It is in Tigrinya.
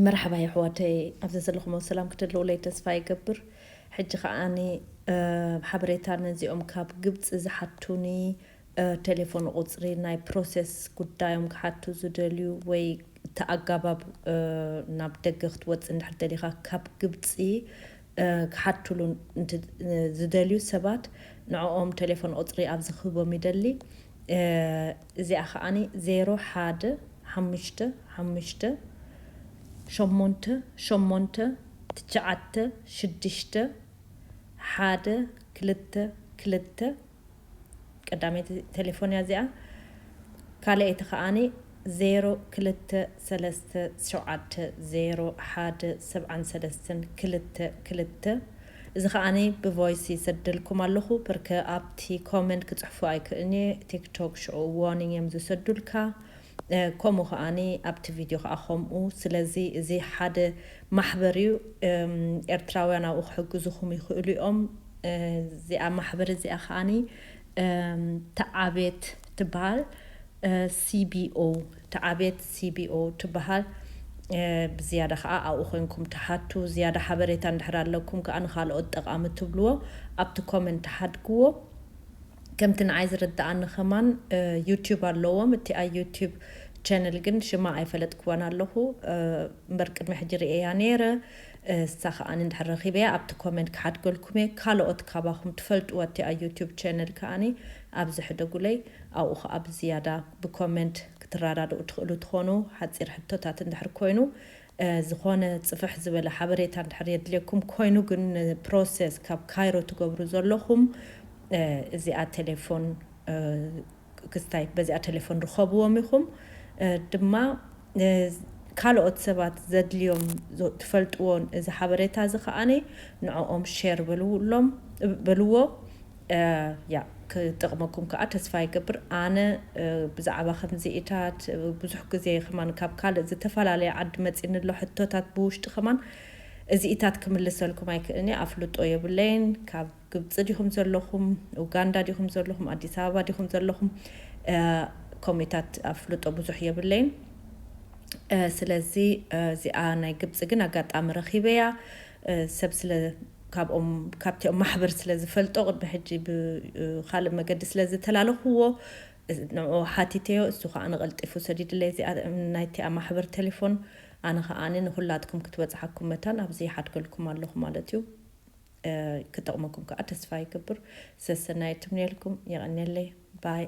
መርሓባ የሕዋተይ፣ ኣብዚ ዘለኹሞ ሰላም ክትህልውለይ ተስፋ ይገብር። ሕጂ ከዓኒ ሓበሬታ ነዚኦም ካብ ግብፂ ዝሓቱኒ ቴሌፎን ቁፅሪ ናይ ፕሮሰስ ጉዳዮም ክሓቱ ዝደልዩ ወይ እቲ ኣጋባብ ናብ ደገ ክትወፅእ እንድሕር ደሊኻ ካብ ግብፂ ክሓትሉ ዝደልዩ ሰባት ንዕኦም ቴሌፎን ቁፅሪ ኣብዚ ክህቦም ይደሊ። እዚኣ ከዓኒ ዜሮ ሓደ ሓሙሽተ ሓሙሽተ ሸሞንተ ሸሞንተ ትሽዓተ ሽዱሽተ ሓደ ክልተ ክልተ ቀዳመይቲ ቴሌፎን እያ እዚኣ። ካልኣይቲ ከዓኒ ዜሮ ክልተ ሰለስተ ሸውዓተ ዜሮ ሓደ ሰብዓን ሰለስተን ክልተ ክልተ። እዚ ከዓኒ ብቮይስ ይሰደልኩም ኣለኹ። ብርከ ኣብቲ ኮመንት ክፅሕፉ ኣይክእልኒ። ቲክቶክ ሽዑ ዋርኒንግ እዮም ዝሰዱልካ። ከምኡ ከዓኒ ኣብቲ ቪድዮ ከዓ ከምኡ። ስለዚ እዚ ሓደ ማሕበር እዩ። ኤርትራውያን ኣብኡ ክሕግዙኹም ይኽእሉ እዮም። እዚኣ ማሕበር እዚኣ ከዓኒ ተዓቤት ትበሃል። ሲቢኦ ተዓቤት ሲቢኦ ትበሃል። ብዝያዳ ከዓ ኣብኡ ኮይንኩም ትሓቱ። ዝያዳ ሓበሬታ እንድሕር ኣለኩም ከዓ ንካልኦት ጠቃሚ ትብልዎ ኣብቲ ኮመንት ትሓድግዎ። ከምቲ ንዓይ ዝርድኣኒ ከማን ዩቲዩብ ኣለዎም። እቲኣ ዩቲዩብ ቻነል ግን ሽማ ኣይፈለጥክዋን ኣለኹ። እምበር ቅድሚ ሕጂ ርእየያ ነይረ። እሳ ከዓኒ እንድሕር ረኺበያ ኣብቲ ኮመንት ክሓድገልኩም እየ። ካልኦት ካባኹም ትፈልጥዋ እቲኣ ዩቲዩብ ቻነል ከዓኒ ኣብዚ ሕደጉለይ። ኣብኡ ከዓ ብዝያዳ ብኮመንት ክትረዳድኡ ትኽእሉ ትኾኑ። ሓፂር ሕቶታት እንድሕር ኮይኑ ዝኾነ ፅፍሕ ዝበለ ሓበሬታ እንድሕር የድልየኩም ኮይኑ ግን ፕሮሰስ ካብ ካይሮ ትገብሩ ዘለኹም እዚኣ ቴሌፎን ክስታይ በዚኣ ቴሌፎን ርኸብዎም ኢኹም። ድማ ካልኦት ሰባት ዘድልዮም ትፈልጥዎን እዚ ሓበሬታ እዚ ከዓኒ ንዕኦም ሸር በልውሎም በልዎ። ያ ክጥቕመኩም ከዓ ተስፋ ይገብር። ኣነ ብዛዕባ ከምዚኢታት ብዙሕ ግዜ ከማን ካብ ካልእ ዝተፈላለየ ዓዲ መፂኒ ኣሎ ሕቶታት ብውሽጢ ከማን እዚኢታት ክምልሰልኩም ኣይክእልኒ። ኣፍልጦ የብለይን። ካብ ግብፂ ዲኹም ዘለኹም፣ ኡጋንዳ ዲኹም ዘለኹም፣ ኣዲስ ኣበባ ዲኹም ዘለኹም፣ ከምኡታት ኣፍልጦ ብዙሕ የብለይን። ስለዚ እዚኣ ናይ ግብፂ ግን ኣጋጣሚ ረኺበያ። ሰብ ስለ ካብኦም ካብቲኦም ማሕበር ስለ ዝፈልጦ ቅድሚ ሕጂ ብካልእ መገዲ ስለ ዝተላለኽዎ ንኡ ሓቲተዮ። እሱ ከዓ ንቀልጢፉ ሰዲድለይ እዚኣ ናይቲኣ ማሕበር ቴሌፎን። ኣነ ከዓኒ ንኩላትኩም ክትበፅሓኩም መታን ኣብዚ ይሓድገልኩም ኣለኹ ማለት እዩ። ክጠቕመኩም ከዓ ተስፋ ይገብር። ሰሰናይ ትምንየልኩም። የቐንየለይ። ባይ።